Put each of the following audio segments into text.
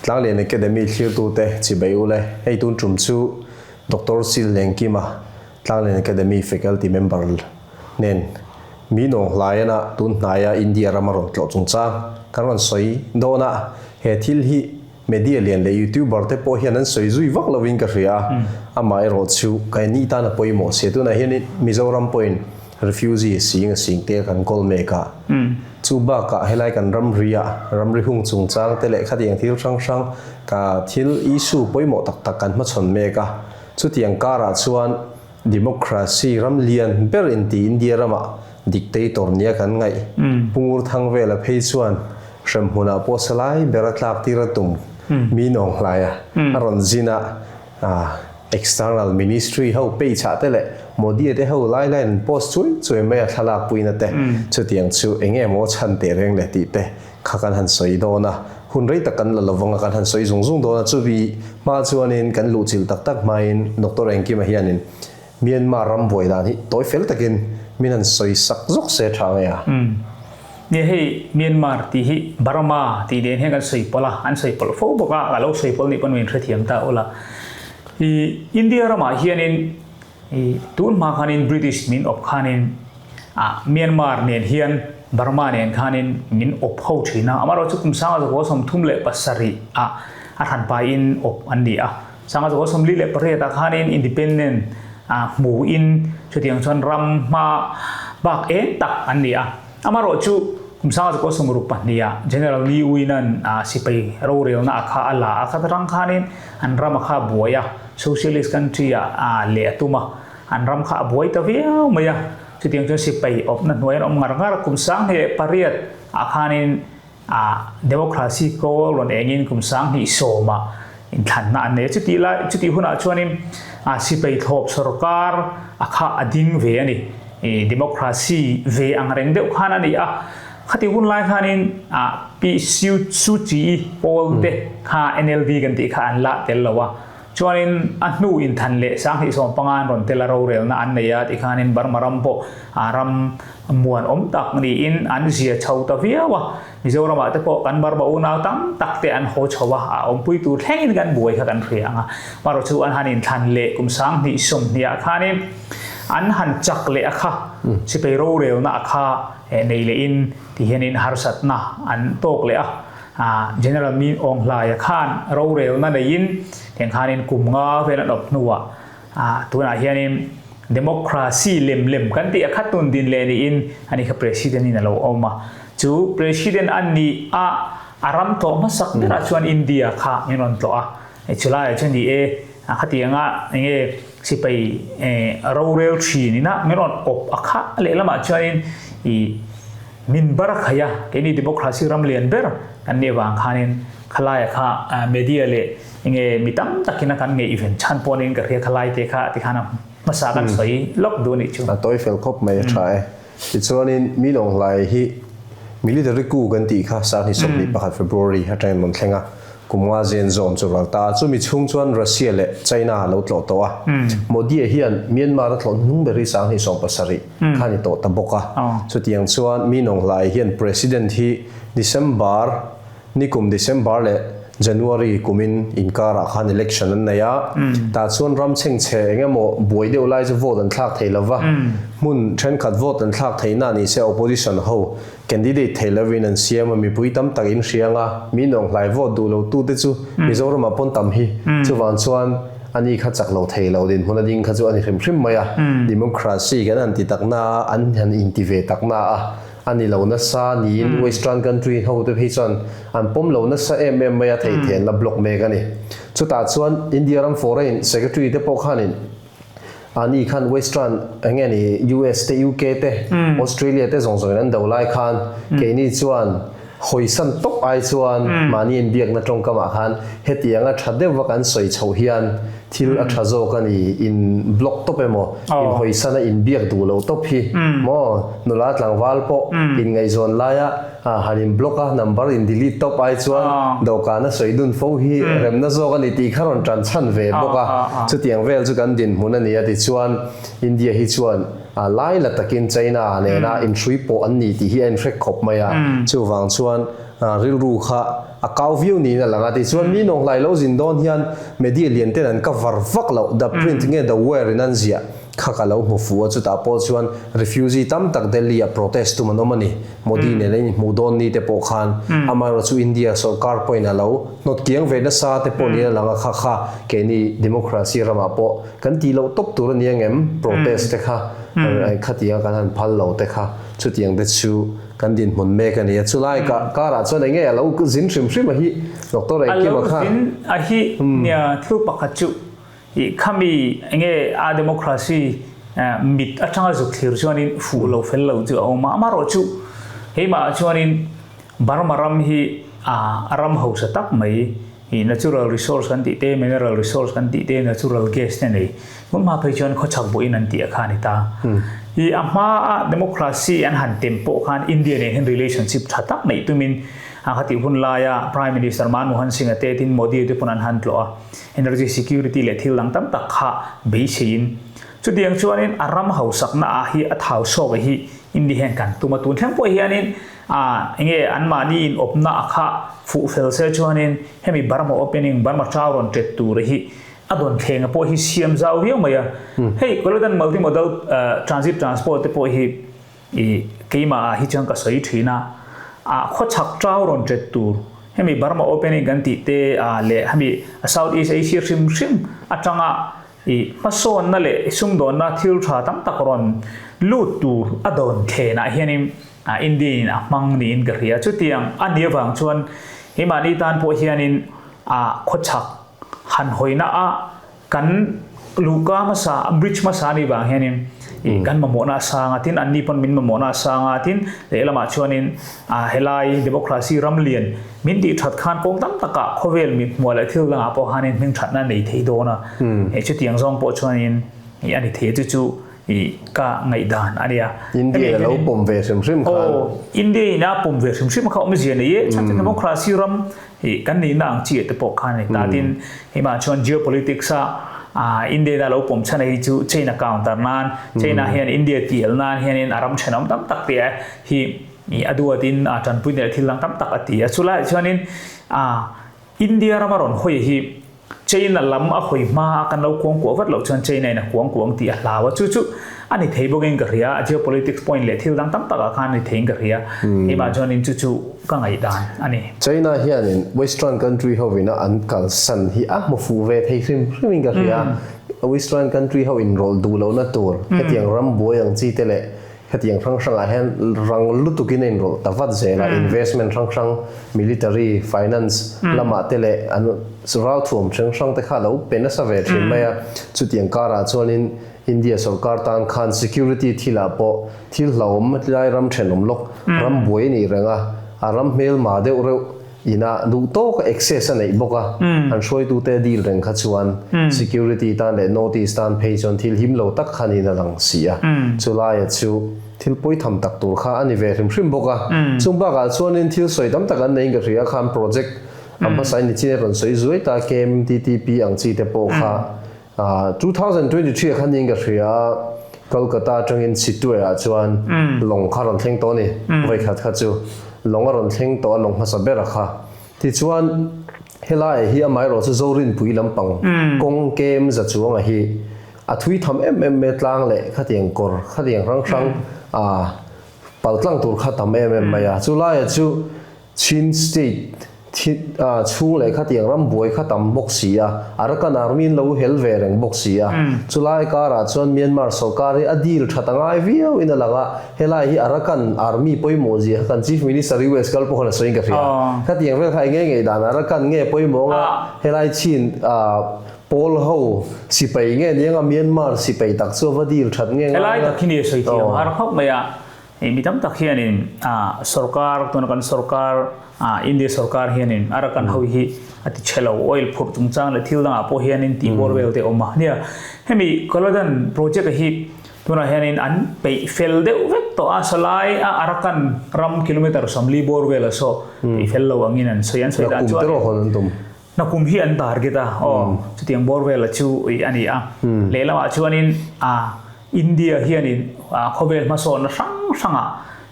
Tlanglian Academy thlirtute chibai ule, hei tun tum chu Doctor Sil Lengkima, Tlanglian Academy faculty member nen mi nawng hlaiana tun hnaia India rama rawn tlawh chungchang kan rawn sawi dawn a, he thil hi Media lian leh YouTuber te pawh hian an sawi zui vak lovin ka hria a, amaherawh chu ka ni tan a pawimawh sia. Tunah hian Mizoram pawhin refugee sing a sing te kan kawl mek a, chu bakah helai kan ramri-ah ramri hung chungchang te leh khatiang thil hrang hrang ka thil issue pawimawh tak tak kan hmachhawn mek a, chutiang karah chuan Democracy ram lian ber inti India ramah dictator nia kan ngaih. Pu Ngurthangvela phei chuan hremhmunah pawh salai ber a tlak tir a tum mi nawng hlai a, a rawn zin a, external ministry ho page ah te leh Modi te ho lai laiin an post chuai chuai mai a thlalak puina te chutiang chu eng nge maw chhan teh reng le tih te kha kan han sawi dawn a, hun rei tak kan la lovang a, kan han sawi zung zung dawn a, chumi hma chuanin kan luhchilh tak tak hmain Doctor Engkima hianin Myanmar ram buai dan hi tawi fel takin min han sawi sak zawk se tha ngei a. Nia hei Myanmar tih hi Burma tih nen hian kan sawi pawlh a, an sawi pawlh fo bawk a, ka lo sawi pawlh nih pawn min hrethiam ta ula. I India ramah hianin I tun hma khanin British min awp khanin ah Myanmar nen hian Burma nen khanin min awp ho thin a, amaherawhchu kum 1937 ah a hranpaiin awp an ni a, 1948 ah khanin independent ah hmuin chutiang chuan ram hma bak eng tak an ni a, amaherawhchu kum 1962 ah General Ni Win-a'n sipai rorelna a kha a la a, kha rang khanin An ram a kha a buai a, socialist country ah leh a tum a, an ram kha a buai ta viau mai a, chutiang chuan sipai awpna hnuai an awm ngar ngar a, kum 2008 ah khanin democracy kawl rawn engin kum 2010 ah inthlanna an nei a, chutih lai chutih hunah chuanin sipai thlawp sorkar a kha a ding ve a ni, democracy ve ang reng deuh khan a ni a. Khati hun lai khanin Pi Suu Kyi pawl te kha NLD kan tih kha an lah tel lo a, chuanin a hnu inthan leh 2015 an rawn tel a rorelna an nei a tih khanin Burma ram pawh ram muan awm tak niin an zia chho ta viau a, Mizoramah te pawh kan Burma unau tam tak te an haw chho a, a awmpui tur thlengin kan buai kha kan hria ang a, marawh chu an han inthlan leh kum 2020 ah khanin an han chak leh a kha sipai rorelna a kha Nei leh in ti hian in harsatna an tawk leh a, General Min Aung Hlaia khan rorelna neiin tiang khan in kum nga vel an awp hnuah tunah hian in democracy lem lem kan tih a khat tun din leh niin ani kha President in a lo awm a, chu President a nih a a ram tlawh hmasak berah chuan India kha min rawn tlawh a, chulaiah chuan ni e khatianga enge Sipai rorel thin ina min rawn awp a kha lehlamah chuanin i min bar khaih a, keini democracy ram lian ber kan nih avang khanin khalai a kha media leh enge mi tam takin a kan ngaihven chhan pawh niin ka hria khalai te kha tikhan a hmasa kan sawi lawk duh a nih chu. A tawi fel khawp mai a tha e. Tichuanin mi lawnglai hi military coup kan tih kha 2021 February atangin rawn thleng a, kum nga zen zawm chu ral ta a. Chumi chhung chuan Russia leh China a lo tlawh tawh a. Modi-a hian Myanmar a tlawh hnung ber hi 2017 kha a ni tawh ta bawk a. Chutiang chuan mi lawnglai hian President hi December Nikum December leh January kumin inkarah khan election an nei a, tah chuan ram chhengchhe eng emaw buai deuh lai chu vote an thlak thei lova, hmun thenkhat vote an thlak theihna ni se opposition ho candidate thei lovin an siam a, mipui tam tak in hria anga mi nawnghlai vote duh lo tute chu Mizoramah pawn tam hi, chuvang chuan ani kha chak lo thei lo dinhmun a ding kha chu a ni hrim hrim mai a, democracy kan han ti takna a, an han inti ve takna a. A ni lo nasa niin Western country ho te phei chuan an pawm lo nasa em em mai a, theih theih an la block mek a ni. Chutah chuan India ram foreign secretary te pawh khanin ani khan Western eng nge ni US te UK te Australia te zawng zawngin an do lai khan keini chuan hawisan tawp ai chuan mahni inbiakna tawngkamah khan hetianga tha deuhva kan sawi chhoh hian Thil a tha zawk a ni, in block tawp emaw, in hawisan a inbiak duh loh tawp hi maw, nula tlangval pawh inngaihzawn laia han in block a number in delete tawp ai chuan dawhkan a sawi dun fo hi remna zawk a ni tih kha rawn tan chhan ve bawk a, chutiang vel chu kan dinhmun a ni a tichuan India hi chuan lai la takin China nena inhrui pawh an ni tih hi a inhrek khawp mai a, chuvang chuan rilru kha. a kau viau niin a lang a. Tichuan mi nawnghlai lo zin dawn hian media lian ten an cover vak loh, The Print nge The Wire in an ziah kha ka lo hmu fu a, chutah pawh chuan refugee tam tak Delhi ah protest tum an awm a ni. Modi nen an inhmuh dawn ni te pawh khan amaherawhchu India sawrkar pawhin a lo hnawt kiang ve nasa te pawh niin a lang a, kha kha keini democracy ramah pawh kan tih loh tawp tur a ni angem protest te kha khatianga kan han phal lo te kha chutiang te chu kan dinhmun mek a ni a, chulai karah chuan enge a lo zin hrim hrim a hi Doctor Engkima kha. A lo zin a hi nia thil pakhat chu I khami enge a democracy mit atanga zuk thlir chuanin fuh lo fel lo chu a awm a, amaherawhchu heimah chuanin Burma ram hi a ram hausa tak mai i natural resource kan tih te, mineral resource kan tih te, natural gas te nei hmun hma phei chuan khawchhak buahin an tih a kha a ni ta. I a hmaa democracy an han tem pawh khan India nen hian relationship tha tak neih tumin a khatih hun laia Prime Minister Manmohan Singh-a te tin Modi te pawn an han tlawh a. Energy security leh thil dang tam tak kha beiseiin chutiang chuanin a ram hausakna ah hi a thau sawk a hi India hian kan tum a, tun thleng pawh hianin ah enge anmahni in awpna a kha fuh fel se chuanin hemi Burma opening Burma tau rawn tet tur hi a dawn thleng a pawh hi siam zau viau mai a, hei Kolodan multimodal transit transport te pawh hi I keimah ah hi chuan ka sawi thin a, ah khawchhak tau rawn tet tur, hemi Burma opening kan tih te ah leh hemi South East Asia hrim hrim atanga i hmasawnna leh sumdawnna thil tha tam tak rawn lut tur a dawn thlenah hianin ah India in a hmang niin ka hria. Chutiang a nih avang chuan keimahni tan pawh hianin ah khawchhak han hawina ah Kan luhka hmasa, bridge hmasa anih vang hianin ih kan mamawhna a sang a, tin anni pawn min mamawhna a sang a, tin lehlamah chuanin ah helai democracy ram lian min tih that khan kawng tam takah khawvel mit hmuah leh thil dangah pawh khanin hming thatna a nei thei dawn a, hei chutiang zawng pawh chuanin ih a ni thei a, chu chu ih ka ngaihdan a nia. India in a lo pawm ve hrim hrim khan. Aw, India in a pawm ve hrim hrim kha awmzia nei e, chhan chu democracy ram Ih kan nihna ang chi te pawh khan a ni ta. Tin, himah chuan geopolitics a India in a lo pawm chhan a hi chu China counter nan, China hian India tial nan hianin a ram thenawm tam tak te hi ih a duatin a tanpui leh thil dang tam tak a ti a. Chulaiah chuanin India rama rawn hawi hi China lam a hawi hma a kan lo kuang kuah vat loh chuan China in a kuang kuang tih a hlau a, chu chu a ni thei bawkin ka hria, geopolitics point leh thil dang tam takah khan a ni theiin ka hria, keimah chuanin chu chu ka ngaihdan a ni. China hianin Western country hovina an kalsan hi a hmu fuh ve thei hrim hrimin ka hria, Western country ho inrawlh duh lohna tur hetiang ram buai ang chi te leh Hetiang hrang hrangah hian rang lutukin a inrawlh ta vat zel a, investment hrang hrang, military, finance lamah te leh an ralthuam hrang hrang te kha a lo pe nasa ve thin mai a. Chutiang karah chuanin India sawrkar tan khan security thilah pawh thil hlauhawm lai ram thenawm lawk ram buai a nih reng a, a ram hmelma deuh reuh Inah duh tawk access a neih bawk a, an hruaitute deal reng kha chuan security tan leh notice tan phei chuan thil him lo tak kha niin a lang si a, chulaia chu thil pawi tham tak tur kha a ni ve hrim hrim bawk a. Chung bakah chuanin thil sawi tam tak an neiin ka hria khan project a hmasa in nichin a rawn sawi zuai ta KMTTP ang chi te pawh kha 2023 ah khan niin ka hria Kolkata atangin Sittwe ah chuan lawng kha rawn thleng tawh a ni, vawikhat kha chu lawng a rawn thleng tawh a lawng hmasa ber a kha. Tichuan helai hi amaherawh chu Zorinpui lampang kawng kem za chuanga hi a thui tham em em mai a tlang leh khatiang kawr khatiang hrang hrang pal tlang tur kha tam em em mai a, chulaiah chu Chin State thi chhung leh khatiang ram buai kha tam bawk si a, Arakan Army in lo hel ve reng bawk si a. Chulai karah chuan Myanmar sawrkar hi a deal that a ngai viau in a lang a, helai hi Arakan Army pawimawh zia kha kan Chief Minister US kal pawh khan a sawi in ka hria. Khatiang vel kha eng nge ngei dan Arakan nge pawimawh anga helai Chin pawl ho sipai nge niang a Myanmar sipai tak chu a va deal that nge ngai a. Helai tak hi ni sawi thiam har khawp mai a. Hei mi tam tak hianin sorkar tuna kan sorkar India sorkar hianin Arakan ho hi a ti chhe lo oil phurh chungchang leh thil dangah pawh hianin tih bawr vel te a awm a nia. Hemi Kaladan project a hi tunah hianin an peih fel deuh vek tawh a sawlai a Arakan ram kilometer 40 bawr vel a saw peih fel lo angin an sawi an sawi dan chuan Nakum hi an target a aw chutiang bawr vel a chu ih a ni a. Lehlamah chuanin India hianin khawvel hmasawnna hrang hrangah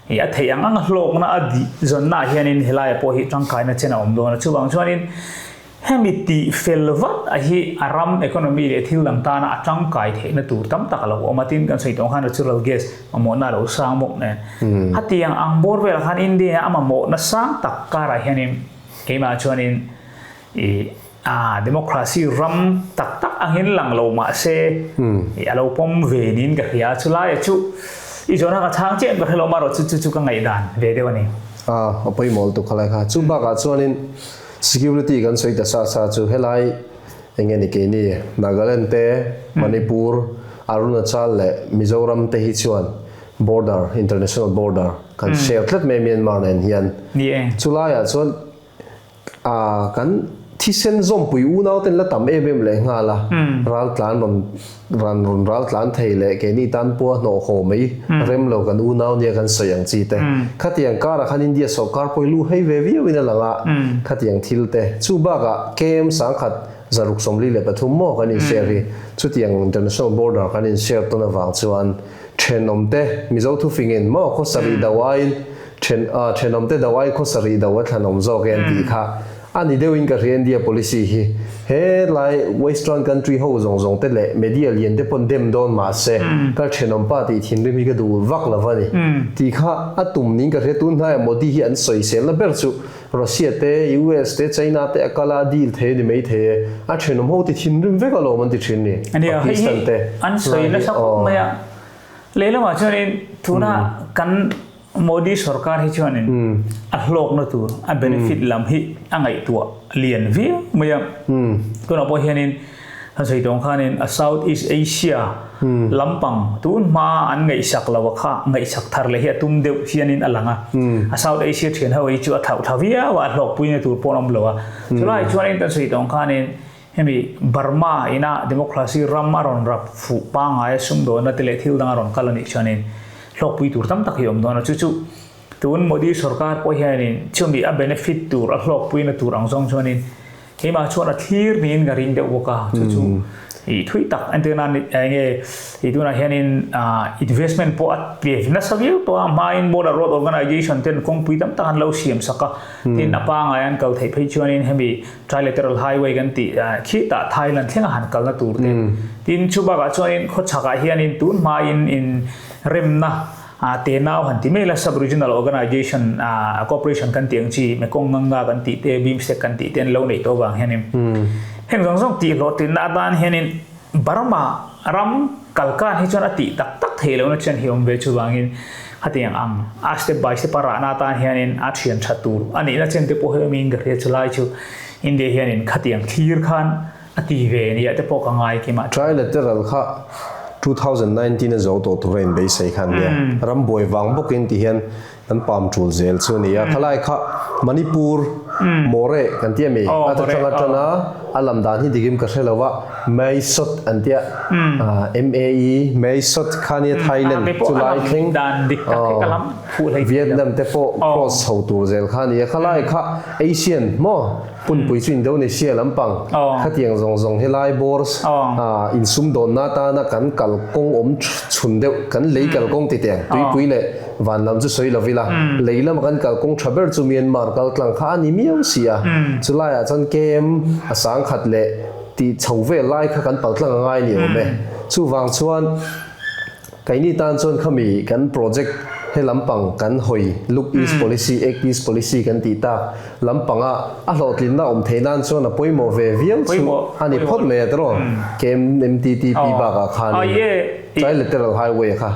I a theih ang ang a hlawkna a dih zawnnaah hianin helaiah pawh hi tangkaina chen a awm dawn a. Chuvang chuanin hemi tih fel vat a hi a ram economy leh thil dang tana a tangkai theihna tur tam tak a lo awm a. Tin, kan sawi tawh ang khan natural gas mamawhna a lo sang bawk nen. Hetiang ang bawr velah khan India a mamawhna sang tak karah hianin keimah chuanin I a democracy ram tak tak angin lang lo mah se i a lo pawm ve niin ka hria a, chulai a chu i zawhna ka chhang chiah em ka hre lo marawh chu chu chu ka ngaihdan ve deuh a ni. A a pawimawh lutuk khalai kha. Chu bakah chuanin security kan sawi ta sa sa chu helai eng nge ni keini Nagaland te, Manipur, Arunachal leh Mizoram te hi chuan border, international border kan share tlat mai Myanmar nen hian. Ni e. Chulaiah chuan A kan thisen zawmpui unau ten la tam em em leh nghal a, ral tlan rawn ran rawn ral tlan thei leh keini tan pawha hnawh haw mai rem lo kan unau nia kan sawi ang chi te. Khatiang karah khan India sawrkar pawh hi lu hei ve viau in a lang a, khatiang thil te. Chu bakah KM 1643 maw kan in share hi chutiang international border kan in share tawn avang chuan thenawm te Mizo thufingin maw khawsarih do aiin Then a thenawmte do ai khawsarih do a thlanawm zawk e an tih kha a ni deuhin ka hria India policy hi helai western country ho zawng zawng te leh media lian te pawn dem dawn mahse ka thenawm pa tih thinrim hi ka duh vak lo a ni tih kha a tum niin ka hria tun hnaiah Modi hi an sawiselna ber chu Russia te US te China te a kal a deal thei a ni mai thei e a thenawm ho ti thinrim vek alawm an ti thin ni Pakistan te an sawi nasa khawp mai a lehlamah chuanin tuna kan Modi sorkar hi chuanin a hlawkna tur, a benefit lam hi a ngaihtuah lian viau mai a. Tunah pawh hianin kan sawi tawng khanin a South East Asia lampang tun hma an ngaihsak lo a kha ngaihsak thar leh hi a tum deuh hianin a lang a. A South Asia thian ho hi chu a thlauh thla viau a, a hlawkpuina tur pawh an awm lo a. Chulai chuanin kan sawi tawng khanin hemi Burma ina democracy ram a rawn rap fuh pangngai a sumdawnna te leh thil dang a rawn kal a nih chuanin hlawkpui tur tam tak hi a awm dawn a, chu chu tun Modi sorkar pawh hianin chumi a benefit tur a hlawkpuina tur ang zawng chuanin keimah chuan a thlir niin ka ring deuh bawk a, chu chu ih thui tak entir nan eng nge ih tunah hianin investment pawh a pe nasa viau tawh a, hmain Border Road Organisation ten kawngpui tam tak an lo siam sak a, tin a pangngai an kal theih phei chuanin hemi Trilateral Highway kan tih khitah Thailand thlenga han kalna tur te. Tin, chu bakah chuanin khawchhakah hianin tun hmain in remna te nau han ti mai la, Sub-Regional Organisation Cooperation kan tih ang chi, Mekong Nganga kan tih te, BIMSTEC kan tih te an lo neih tawh avang hianin heng zawng zawng tih hlawhtlinna atan hianin Burma ram kalkan hi chuan a tih tak tak theih lohna chuan hi awm ve chuvangin khatiang ang a step by step a rahna atan hianin a thian tha tur a nihna chen te pawh hi awmin ka hria chulai chu India hianin khatiang thlir khan a ti ve nia te pawh ka ngai kim ah. Trilateral kha 2019 a zo tawh tura inbeisei kha an nia. Ram buai vang bawkin ti hian Kan pam tul zel chu a ni a, khalai kha Manipur More kan ti a mi? A ta tang atang a, a lam dan hi dikim ka hre lo a, Mae Sot an tia, M-A-E, Mae Sot kha nia Thailand chu lai thleng, Vietnam te pawh cross chho tur zel kha a ni a, khalai kha Asian maw? Hunpui chu Indonesia lampang khatiang zawng zawng helai bawr insumdawnna atana kan kalkawng awm chhun deuh, kan lei kalkawng ti teh ang, tuipui leh van lam chu sawi lo ila, lei lama kan kalkawng tha ber chu Myanmar kaltlang kha a ni miau si a, chulaiah chuan KM a sangkhat leh tih chho vel lai kha kan paltlang a ngai ni awm e. Chuvang chuan. Keini tan chuan khami kan project he lampang kan hawi Look East Policy, Act East Policy kan tih tak lampanga a hlawhtlinna awm theih nan chuan a pawimawh ve viau chu a ni phawt mai a tiraw? KMMTTP bakah khanin Trilateral Highway kha.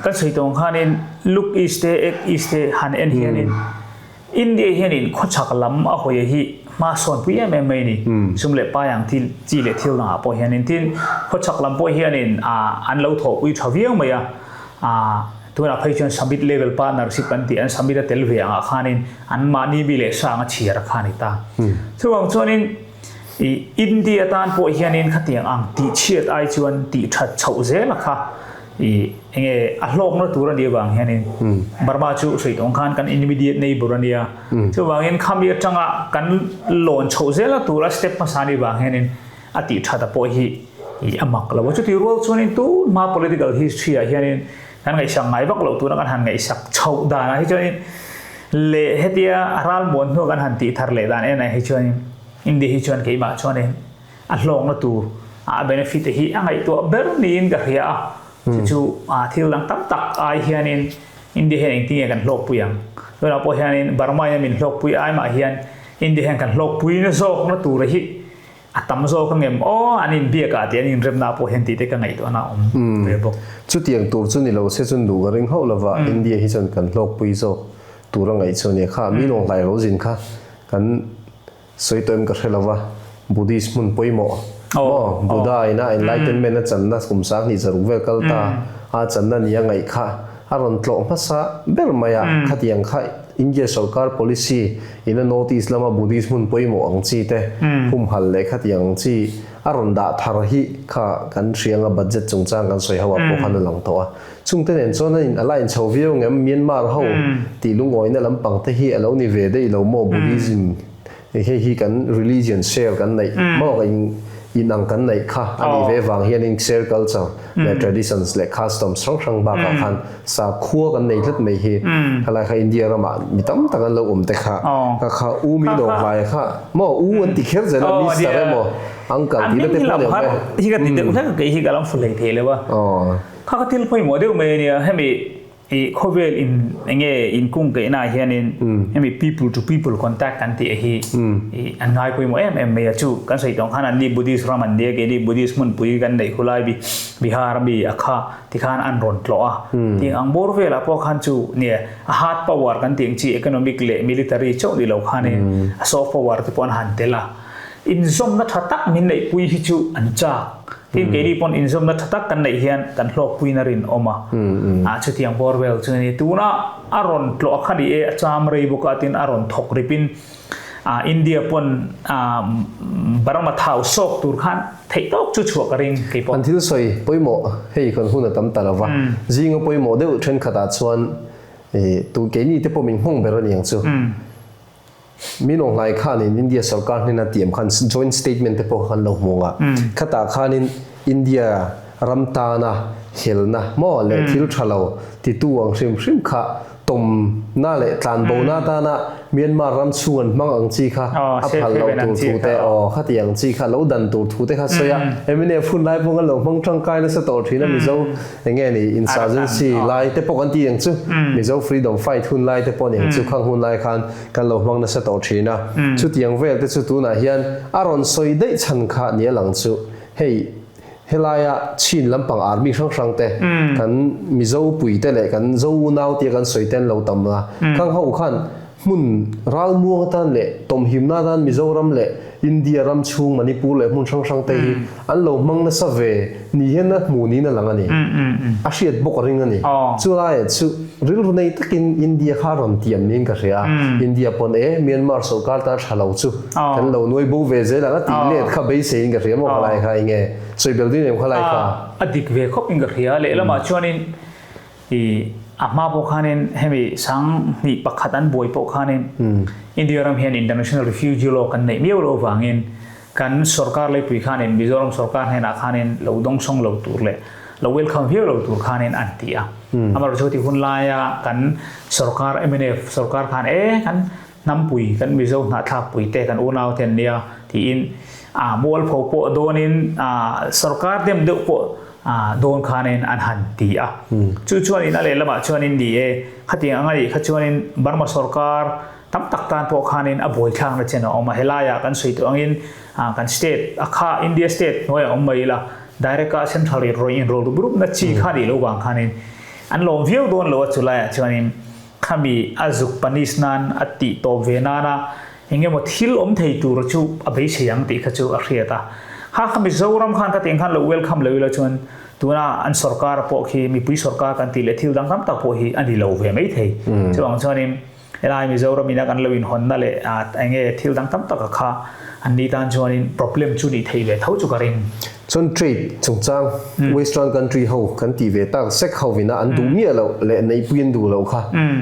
Kan sawi tawng khanin Look East te Act East te han en hianin India hianin khawchhak lam a hawi hi hma sawnpui em em mai a ni. Sum leh pai ang thil chi leh thil dangah pawh hianin tin khawchhak lam pawh hianin an lo thawhpui tha viau mai a. Tunah phei chuan summit level partnership an tih an summit a tel ve angah khanin an mahni mi leh sang a chhiar a kha a ni ta. Chuvang chuanin India tan pawh hianin khatiang ang tihchhiat ai chuan tihthat chhoh zel a kha. I enge a hlawkna tur a nih avang hianin Burma chu sawi tawng khan kan immediate neighbor a nia. Chuvangin khami atanga kan lawn chhoh zela tur a step hmasa nih vang hianin a tih that a pawh hi i a mak lo a. Chuti rual chuanin tun hma political history ah hianin kan ngaihsak ngai vak loh tura kan han ngaihsak chho. chhoh danah hi chuanin leh hetia ral muan hnu kan han tih thar leh dan enah hi chuanin India hi chuan keimah chuanin a hlawkna tur a benefit te hi a ngaihtuah ber niin ka hria a. Chu chu thil dang tam tak ai hianin India hian engtin nge kan hlawkpui ang? Tunah pawh hianin Burma in a min hlawkpui ai mah hian India hian kan hlawkpuina zawkna tura hi a tam zawk ang em aw an inbiak ah tih an inremna pawh hian tih te ka ngaihtuahna a awm ve bawk. Chutiang tur chu ni lo se chuan duh ka ring hauh lova India hi chuan kan hlawkpui zawk tur a ngaih chu a nia kha mi lawnghlai ro zin kha kan sawi tawh em ka hre lova Buddhist hmun pawimawh maw Buddha ina enlightenment a channa kum 2006 vel kal ta a channa nia ngaih kha a rawn tlawh hmasa ber mai a khatiang kha India sorkar policy in a North East lama Buddhist hmun pawimawh ang chi te humhal leh khatiang ang chi a rawn dah thar hi kha kan hrianga budget chungchang kan sawi ho ah pawh khan a lang tawh a. Chungte nen chuan a in a la inchho viau ngem Myanmar ho tih lungawina lampang te hi a lo ni ve daih lo maw Buddhism Hei hi kan religion share kan neih maw ka in in ang kan neih kha a nih ve vang hianin share culture leh traditions leh customs hrang hrang bakah khan sakhua kan nei tlat mai hi khalai kha India ramah mi tam tak an lo awm te kha ka kha u mi lo hlai kha maw u an ti kher zel a mister emaw uncle tih na te pawh ni awm e. Hi ka ti deuh hlek a kei hi ka lam fu hlei thei lo a. Kha ka thil pawimawh deuh mai a nia hemi I khawvel in enge inkung keihna ah hianin hemi people to people contact an tih hi i an ngai pawimawh em em mai a chu kan sawi tawng khan anni Buddhist ram an nia keini Buddhist hmunpui kan neih khulai bi Bihar ami a kha tikhan an rawn tlawh a tih ang bawr velah pawh khan chu nia a hard power kan tih ang chi economic leh military chauh ni lo khanin a soft power te pawh an han tel a inzawmna tha tak min neihpui hi chu an chak. Tin, keini pawn inzawmna tha tak kan neih hian kan hlawkpuina rinawm a. A chutiang bawr vel chu a ni. Tuna a rawn tlawh a kha ni e, a cham rei bawk a, tin a rawn thawk ripin India pawn Burma thau sawk tur khan theih tawk chu chhuah ka ring kei pawh. An thil sawi pawimawh hei kan hun a tam ta lo va, zinga pawimawh deuh thenkhatah chuan tu keini te pawh min nghawng ber a ni ang chu. Min aw hlai khanin India sorkar hnena tiam khan joint statement te pawh khan lo hmu ang a, khatah khanin India ram tana helna maw leh thil tha lo titu ang hrim hrim kha tawmna leh tlanbona atana Myanmar ram chhung an hmang ang chi kha a phal loh tur thu te aw khati ang chi kha lo dan tur thu te kha sawi a, mnf hun lai pawh khan lo hmang tangkai nasa tawh thin a Mizo Enge ni insurgency lai te pawh kan ti ang chu, Mizo freedom fight hun lai te pawh ni ang chu, khang hun lai khan kan lo hmang nasa tawh thin a. Chutiang vel te chu tunah hian a rawn sawi daih chhan kha ni a lang chu. Hei helaia Chin lampang army hrang hrang te, kan Mizo pui te leh kan Zo unau tia kan sawi te an lo tam a, khang ho khan Hmun ralmuang atan leh tawmhimna atan Mizoram leh India ram chhung Manipur leh hmun hrang hrang te hi an lo hmang nasa ve ni hian a hmuh niin a lang a ni. A hriat bawk a ring a ni. Chu laiah chu rilru nei takin India kha a rawn tiam niin ka hria a. India pawn e Myanmar sorkar tan tha lo chu kan lo nuai bo ve zel ang a tih let kha beiseiin ka hria maw khalai kha enge sawi bel ding em khalai kha. A dik ve khawp in ka hria. Lehlamah chuanin I a hma pawh khanin hemi 2001 an buai pawh khanin India ram hian International Refugee Law kan neih miau lo avangin kan sorkar leipui khanin Mizoram sorkar hnenah khanin lo dawngsawng lo tur leh lo welcome viau lo tur khanin an ti a. Amaherawhchu ti hun laia kan sorkar mnf sorkar khan e kan hnampui kan Mizo hnahthlakpui te kan unau te an nia tiin a mualpho pawh dawnin sorkar dem deuh pawh dawn khanin an han ti a. Chu chuanin a lehlamah chuanin ni e, khatiang anga nih kha chuanin Burma sorkar tam tak tan pawh khanin a buaithlakna chen a awm a. Helaiah kan sawi tawh angin kan state a kha India state hnuaiah awm mai ila direct a central in rawn inroll rup rupna chi kha nih loh vang khanin an lawm viau dawn lo a chulaiah chuanin khami a zuk punish nan a tih tawp ve nana Engemaw thil awm thei tur chu a beisei ang tih kha chu a hriat a. Kha kha Mizoram khan ka tih ang khan lo welcome lo ila chuan tuna an sorkar pawh khi mipui sorkar kan tih leh thil dang tam tak pawh hi a ni lo ve mai thei. Chuvang chuanin helai Mizoram ina kan lo inhawnna leh enge thil dang tam taka kha an ni tan chuanin problem chu nih thei ve tho chu ka ring. Chuan trade chungchang western country ho kan tih ve tak sek ho vina an duh miah loh leh neihpui an duh loh kha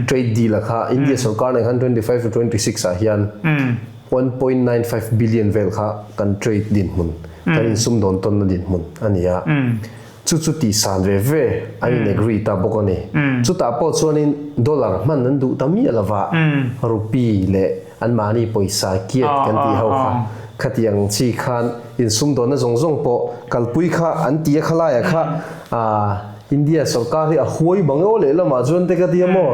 trade deal a kha India sorkar nen khan 25 to 26 ah hian 1.95 billion vel kha kan trade dinhmun kan insumdawn tawnna dinhmun a ni a. Chu chu tihsan ve ve an in agree ta bawk a ni. Chutah pawh chuanin dollar hman an duh ta miah lova, rupee leh anmahni pawisa kiat kan tih ho kha khatiang chi khan insumdawnna zawng zawng pawh kalpui kha an ti a khalaiah kha India sorkar hi a huai bang emaw lehlamah chuan te ka ti a maw?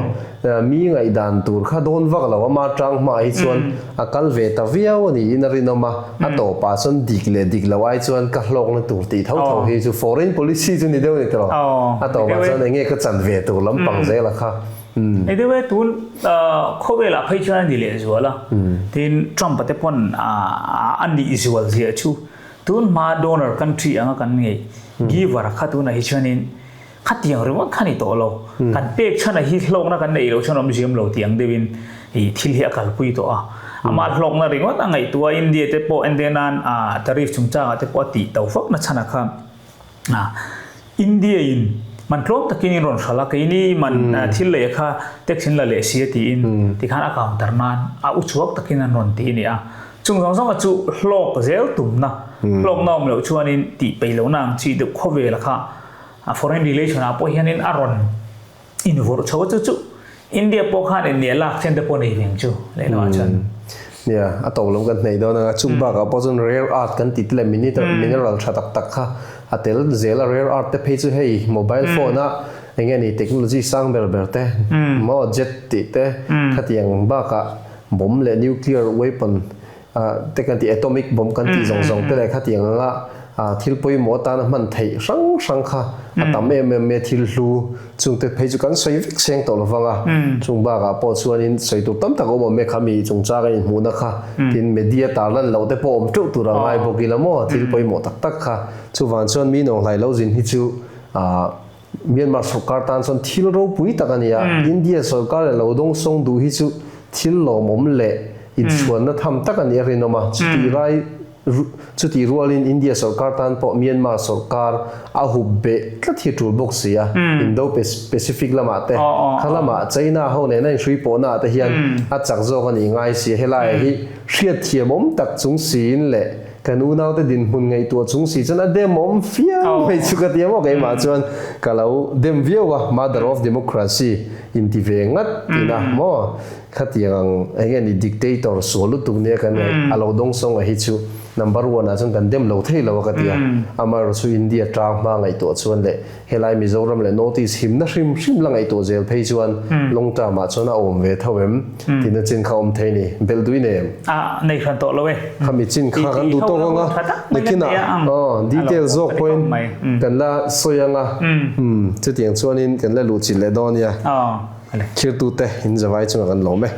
Mi ngaihdan tur kha dawn vak lo ama tang hmaah hi chuan a kal ve ta viau a niin a rinawm a, a tawpah chuan dik leh dik lo ai chuan ka hlawkna tur tih tho tho hi chu foreign policy chu ni deuh a ni tawh. A tawpah chuan eng nge ka chan ve tur lampang zela kha. Ni deuh e, tun khawvelah phei chuan a ni lehzual a, tin Trump-a te pawn a nih zual zia chu Tun hma donor country anga kan ngei giver kha tunah hi chuanin khatiang ringawt kha ni tawh lo. Kan pek chhan a hi hlawkna kan neih loh chuan awm ziam lo tih ang deuhin ih thil hi a kalpui tawh a. Amah hlawkna ringawt a ngaihtuah a India te pawh entir nan ah tariff chungchangah te pawh a tih to fak na chhan a kha ah India in man tlawm takin in rawn hralh a keini man thil lei kha tax in la leh si a tiin tikhan a counter nan a uchuak takin an rawn ti a ni a. Chung zawng zawnga chu hlawk zel tumna, hlawkna awm loh chuanin tih peih lohna ang chi deuh khawvel kha a foreign relation ah pawh hianin a rawn invawrh chho a chu chu India pawh khan innia lak chen te pawh nei veng chu lehlamah chuan. Nia, a to lam kan hneih dawn anga chung bakah pawh chuan rare earth kan tih te leh mineral tha tak tak kha a tel zel a, rare earth te phei chu hei mobile phone a eng nge ni technology sang ber ber te maw jet tih te khatiang bakah Bomb leh nuclear weapon te kan tih atomic bomb kan tih zawng zawng te leh khatiang anga thil pawimawh atana hman theih hrang hrang kha a tam em em mai a thil hlu chung te phei chu kan sawi vek seng tawh lovang a chung bakah pawh chuanin sawi tur tam tak a awm awm e kha mi chungchang a inhmuhna kha tin media tarlan loh te pawh awm teuh tur a ngai bawk ila maw thil pawimawh tak tak kha chuvang chuan mi nawnghlai lo zin hi chu Myanmar sorkar tan chuan thil ropui tak a ni a, India sorkar leh lo dawngsawng duh hi chu thil lawmawm leh inchhuanna tham tak a nih a rinawm a, chutih rai chutih rualin India sorkar tan pawh Myanmar sorkar a hup beh tlat hi a tul bawk si a, Indo Pacific lamah te kha lamah China ho nena inhrui pawhna ah te hian a chak zawk a nih ngai si a, helaiah hi hriatthiamawm tak chung siin leh Kan unaute dinhmun ngaihtuah chung si chuan a dem awm fiau mai chu ka ti a maw keimah chuan ka lo dem viau a, mother of democracy inti ve ngat tina maw khatiang ang eng nge ni dictator sual lutuk nia kan ngaih a lo dawngsawng a hi chu number one ah chuan kan dem lo thei lo a ka ti a, amaherawhchu India tang hma ngaihtuah chuan leh Helai Mizoram leh North East himna hrim hrim la ngaihtuah zel phei chuan long term ah chuan a awm ve tho em? Tina chin kha awm thei ni. Belh dui nem. A nei hran tawh lo e. Khami chin kha kan duh tawk anga nikinah aw detail zawk pawhin kan la sawi anga chutiang chuanin kan la luh chilh leh dawn nia. Khirtute in zavai chungah kan lawm e.